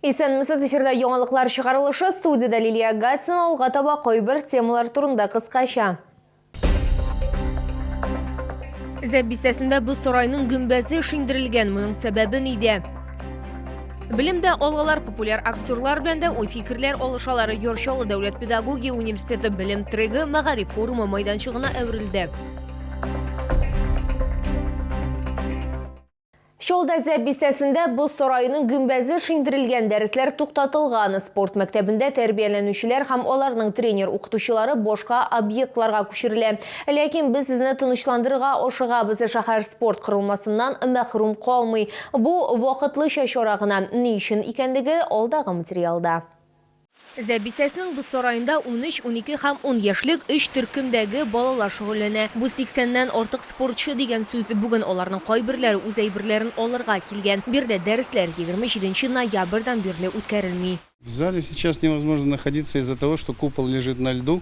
Исәнмесез, эфирда яңалыклар чыгарылышы, студиядә Лилия Гатина, алга таба кайбер темалар турында кыскача. Зәб бистәсендә боз сараеның гөмбәзе шиңдерелгән, моның сәбәбе нидә? Белемдә алгалар популяр актерлар белән дә уй-фикерләр алышалар. Яр Чаллы дәүләт педагогия университеты белем трегы мәгариф форумы майданчыгына әверелде. Чаллыда Зәб бистәсендә боз сараеның гөмбәзе шиңдерелгән, дәресләр туктатылган. Спорт мәктәбендә тәрбияләнүчеләр һәм аларның тренер-укытучылары башка объектларга күчерелә. Ләкин без сезне тынычландырырга ашыгабыз, шәһәр спорт корылмасыннан мәхрүм калмый. Бу, вакытлыча чара гына. Ни өчен икәнлеге алдагы материалда. Зәб бистәсенең боз сараенда 13, 12 һәм 10 яшьлек өч төркемдәге балалар шөгыльләнә. Бу 80 нән артык спортчы дигән сүз. Бүген аларның кайберләре үз әйберләрен алырга килгән. Биредә дәресләр 27 ноябрьдән бирле үткәрелми. В зале сейчас невозможно находиться из-за того, что купол лежит на льду,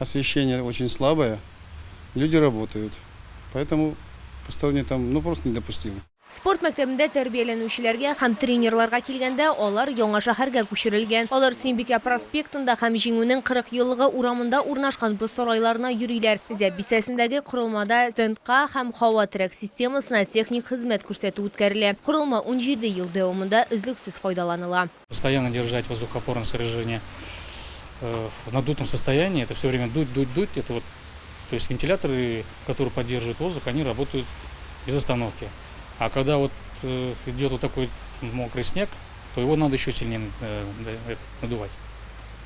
освещение очень слабое, люди работают, поэтому посторонние там, ну, просто недопустимо. Спорт мәктәбендә тәрбияләнүчеләргә һәм тренерларга килгәндә, алар яңа шәһәргә күчерелгән. Алар Сөембикә проспектында һәм Җиңүнең 40 еллыгы урамында урнашкан боз сарайларына йөриләр. Зәб бистәсендәге корылмада тентка һәм һава-терәк системасына техник хезмәт күрсәтү үткәрелә. Корылма 17 ел дәвамында өзлексез файдаланыла. Постоянно держать воздухоопорное сооружение в надутом состоянии, это все время дуть, дуть, дуть, это вот, то есть вентиляторы, которые поддерживают воздух, они работают без остановки. А когда вот идет вот такой мокрый снег, то его надо еще сильнее надувать.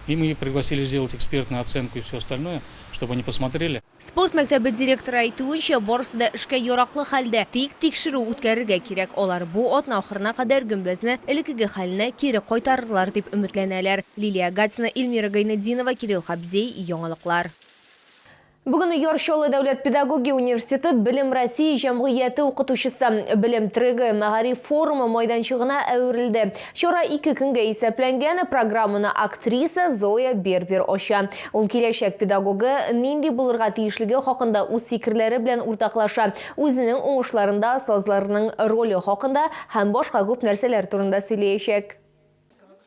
И мы пригласили сделать экспертную оценку и все остальное, чтобы они посмотрели. Спорт мәктәбе директоры әйтүенчә, барысы да эшкә яраклы хәлдә, тик тикшерү үткәрергә кирәк. Алар бу атна ахырына кадәр гөмбәзне элеккеге хәленә кире кайтарырлар дип өметләнәләр. Лилия Гатина, Эльмира Гайнетдинова, Кирилл Хабзей, Яңалыклар. Бүген Яр Чаллы дәүләт педагогия университеты Белем России җәмгыяте укытучысы Белем трегы мәгариф форумы майданчыгына әверелде. Чара ике көнгә исәпләнгән, программаны актриса Зоя Бербер ача. Ул киләчәк педагогы нинди булырга тиешлеге хакында үз фикерләре белән уртаклаша, үзенең уңышларында остазларының роле хакында һәм башка күп нәрсәләр турында сөйләячәк.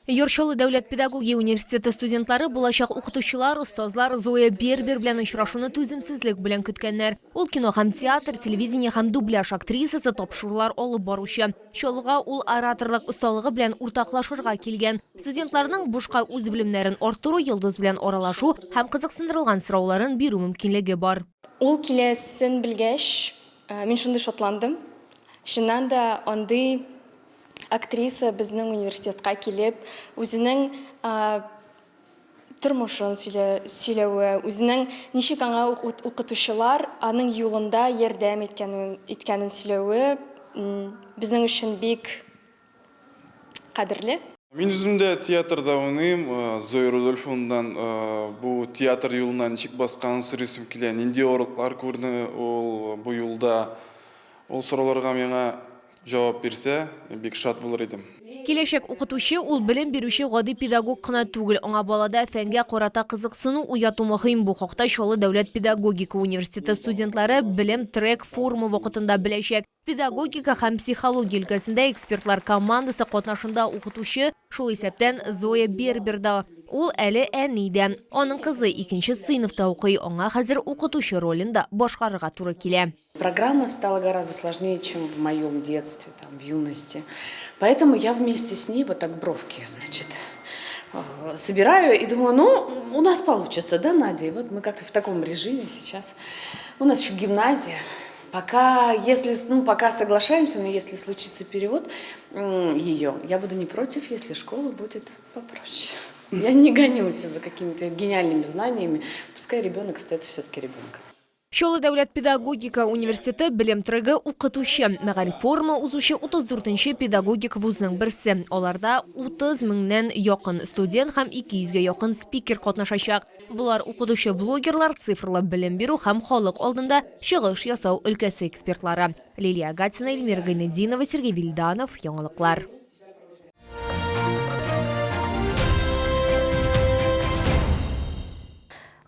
Яр Чаллы дәүләт педагогия университеты студентлары булачак укытучылар, остазлар Зоя Бербер белән очрашуны түземсезлек белән көткәннәр. Ул кино һәм театр, телевидение һәм дубляж актрисасы, тапшырулар алып баручы. Чаллыга ул ораторлык осталыгы белән уртаклашырга килгән. Студентларның бушка үз белемнәрен арттыру, йолдыз белән аралашу һәм кызыксындырылган сорауларын бирү мөмкинлеге бар. Ул киләсен белгәч, мин шундый шатландым. Чыннан да, андый актриса безнең университетка килеп, үзенең тормышын сөйләве, үзенең ничек аңа укытучылар аның юлында ярдәм иткәнен сөйләве безнең өчен бик кадерле. Мин үзем дә театрда уйныйм. Зоя Рудольфовнадан бу театр юлына ничек басканын сорыйсым килә, нинди авырлыклар күрде ул бу юлда. Ул сорауларга миңа җавап бирсә, мин бик шат булыр идем. Киләчәк укытучы ул белем бирүче гади педагог кына түгел, аңа балада фәнгә карата кызыксыну уяту мөһим. Бу хакта Чаллы дәүләт педагогика университеты студентлары Белем трек форумы вакытында беләчәк. Педагогика һәм психология өлкәсендә экспертлар командасы катнашында укытучы, шул исәптән Зоя Бербер да. Ул әле әни дә. Аның кызы икенче сыйныфта укый, аңа хәзер укытучы ролен дә башкарырга туры килә. Программа стала гораздо сложнее, чем в моем детстве, там, в юности. Поэтому я вместе с ней вот так бровки, значит, э, собираю и думаю, ну, у нас получится, да, Надя? И вот мы как-то в таком режиме сейчас. У нас еще гимназия. Пока, если, ну, пока соглашаемся, но если случится перевод ее, я буду не против, если школа будет попроще. Я не гонюсь за какими-то гениальными знаниями. Пускай ребенок остается все-таки ребенком. Чаллы дәүләт педагогика университеты белем трегы укытучы, мәгариф форумы узучы 34 нче педагогик вузның берсе. Аларда 30 меңнән якын студент һәм 200 гә якын спикер катнашачак. Болар укытучы-блогерлар, цифрлы белем бирү һәм халык алдында чыгыш ясау өлкәсе экспертлары. Лилия Гатина, Эльмира Гайнетдинова, Сергей Вильданов, Яңалыклар.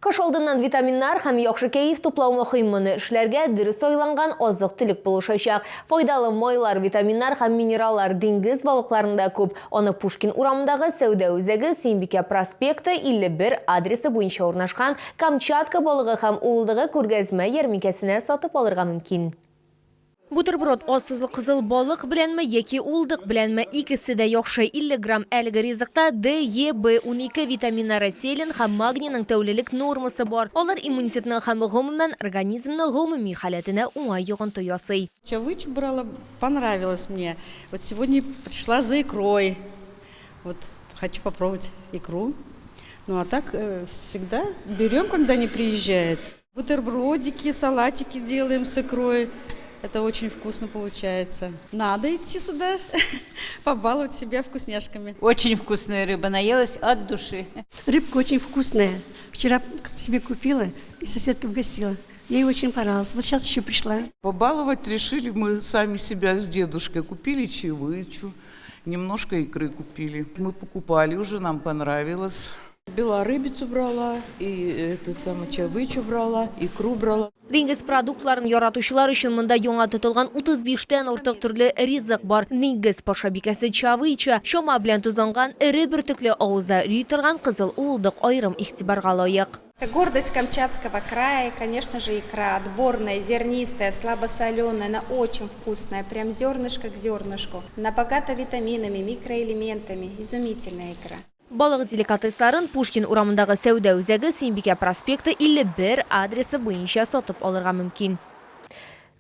Кыш Кыш алдыннан витаминнар һәм яхшы кәеф туплау мөһим. Моны эшләргә дөрес сайланган азык-төлек булышачак. Файдалы майлар, витаминнар һәм минераллар диңгез балыкларында күп. Аны Пушкин урамындагы сәүдә үзәге Сөембикә проспекты, 51 адресы буенча урнашкан Камчатка балыгы һәм уылдыгы күргәзмә-ярминкәсенә сатып алырга мөмкин. Бутерброд аз тозлы кызыл балык беләнме яки уылдык беләнме, икесе дә яхшы. 50 грамм әлеге ризыкта Д, Е, В12 витаминнары, селен һәм магнийның тәүлелек нормасы бар. Алар иммунитетның һәм, гомумән, организмның гомуми халәтенә уңай йогынты ясый. Чавычу брала, понравилось мне. Вот сегодня пришла за икрой. Вот хочу попробовать икру. Ну а так всегда берем, когда они приезжают. Бутербродики, салатики делаем с икрой. Это очень вкусно получается. Надо идти сюда, побаловать себя вкусняшками. Очень вкусная рыба, наелась от души. Рыбка очень вкусная. Вчера себе купила и соседка угостила. Ей очень понравилось. Вот сейчас еще пришла. Побаловать решили мы сами себя с дедушкой. Купили чавычу, немножко икры купили. Мы покупали уже, нам понравилось. Белорыбицу брала, и эту самую чавычу брала, икру брала. Диңгез продуктларын яратучылар өчен монда яңа тотылган 35 тән артык төрле ризык бар. Диңгез патшабикәсе чавыча, чама белән тозланган эре бөртекле авызда өри торган кызыл уылдык аерым игътибарга лаек. Это гордость Камчатского края, конечно же, икра отборная, зернистая, слабосоленая, она очень вкусная, прям зернышко к зернышку. Она богата витаминами, микроэлементами, изумительная икра. Балык деликатесларын Пушкин урамындагы сәүдә үзәге Сөембикә проспекты 51 адресы буенча сатып алырга мөмкин.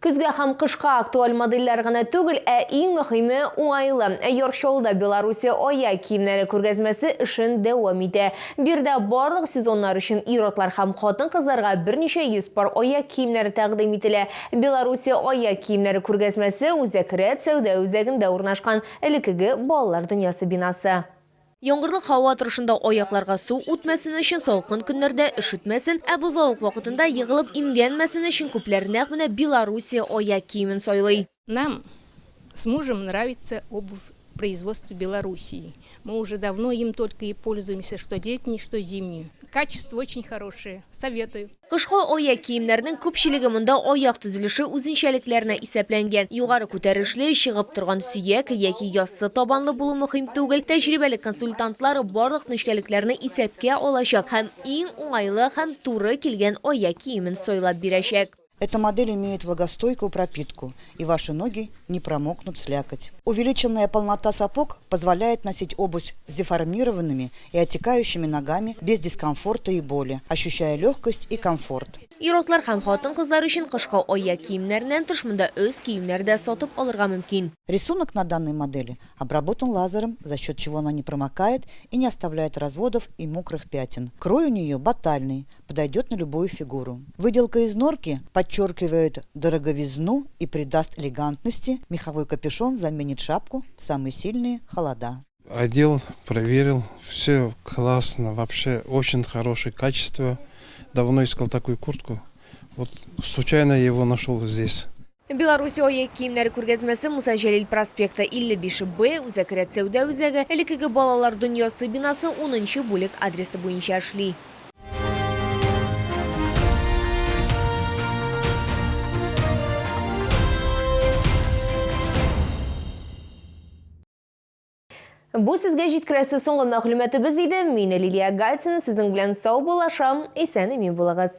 Көзгә һәм кышка актуаль модельләр генә түгел, ә иң мөһиме уңайлы. Яр Чаллыда Белоруссия аяк киемнәре күргәзмәсе эшен дәвам итә. Биредә барлык сезоннар өчен ир-атлар һәм хатын-кызларга берничә йөз пар аяк киемнәре тәкъдим ителә. Белоруссия аяк киемнәре күргәзмәсе Үзәк рәт сәүдә үзәгендә урнашкан элеккеге Балалар дөньясы бинасы. Яңгырлы һава торышында аякларга су үтмәсен өчен, салкын көннәрдә өшетмәсен, ә бозлавык вакытында егылып имгәнмәсен өчен күпләр нәкъ менә Белоруссия аяк киемен сайлый. Нам с мужем нравится обувь производства Белоруссии. Мы уже давно им только и пользуемся, что летней, что зимнюю. Качество очень хорошее. Советую. Кышкы аяк киемнәрнең күпчелеге монда аяк төзелеше үзенчәлекләренә исәпләнгән. Югары күтәрешле, чыгып торган сөяк яки яссы табанлы булу мөһим түгел. Тәҗрибәле консультантлар барлык нечкәлекләрне исәпкә алачак һәм иң уңайлы һәм туры килгән аяк киемен сайлап бирәчәк. Эта модель имеет влагостойкую пропитку, и ваши ноги не промокнут в слякоть. Увеличенная полнота сапог позволяет носить обувь с деформированными и отекающими ногами без дискомфорта и боли, ощущая легкость и комфорт. Ир-атлар һәм хатын-кызлар өчен кышкы аяк киемнәреннән тыш монда өс киемнәре дә сатып алырга мөмкин. Рисунок на данной модели обработан лазером, за счет чего она не промокает и не оставляет разводов и мокрых пятен. Крой у нее батальный, подойдет на любую фигуру. Выделка из норки подчеркивает дороговизну и придаст элегантности. Меховой капюшон заменит шапку в самые сильные холода. Одел, проверил, все классно, вообще очень хорошее качество. Давно искал такую куртку, вот случайно я его нашел здесь. Белоруссия аяк киемнәре күргәзмәсе Муса Җәлил проспекты 55 Б, Үзәк рәт сәүдә үзәге, элеккеге Балалар дөньясы бинасы 10 нчы бүлек адресы буенча эшли. Бу сезгә җиткерәсе соңгы мәгълүматыбыз иде. Мин Лилия Гатина сезнең белән саубуллашам. Исән-имин булыгыз.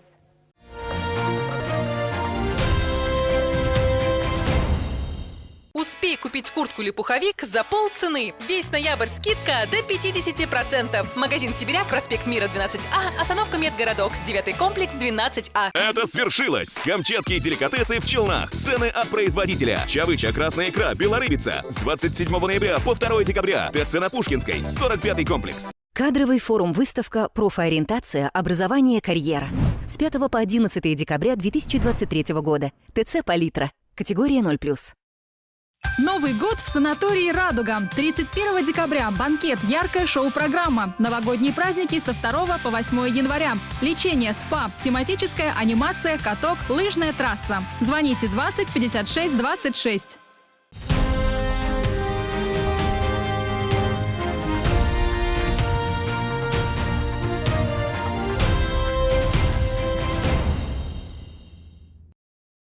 Успей купить куртку или пуховик за полцены. Весь ноябрь скидка до 50%. Магазин «Сибиряк», проспект Мира, 12А, остановка Медгородок, 9 комплекс, 12А. Это свершилось! Камчатские деликатесы в Челнах. Цены от производителя. Чавыча, красная икра, белорыбица. С 27 ноября по 2 декабря. ТЦ на Пушкинской, 45 комплекс. Кадровый форум-выставка «Профориентация. Образование. Карьера». С 5 по 11 декабря 2023 года. ТЦ «Палитра». Категория 0+. Новый год в санатории «Радуга». 31 декабря банкет, яркая шоу-программа. Новогодние праздники со 2 по 8 января. Лечение, спа, тематическая анимация, каток, лыжная трасса. Звоните 20 56 26.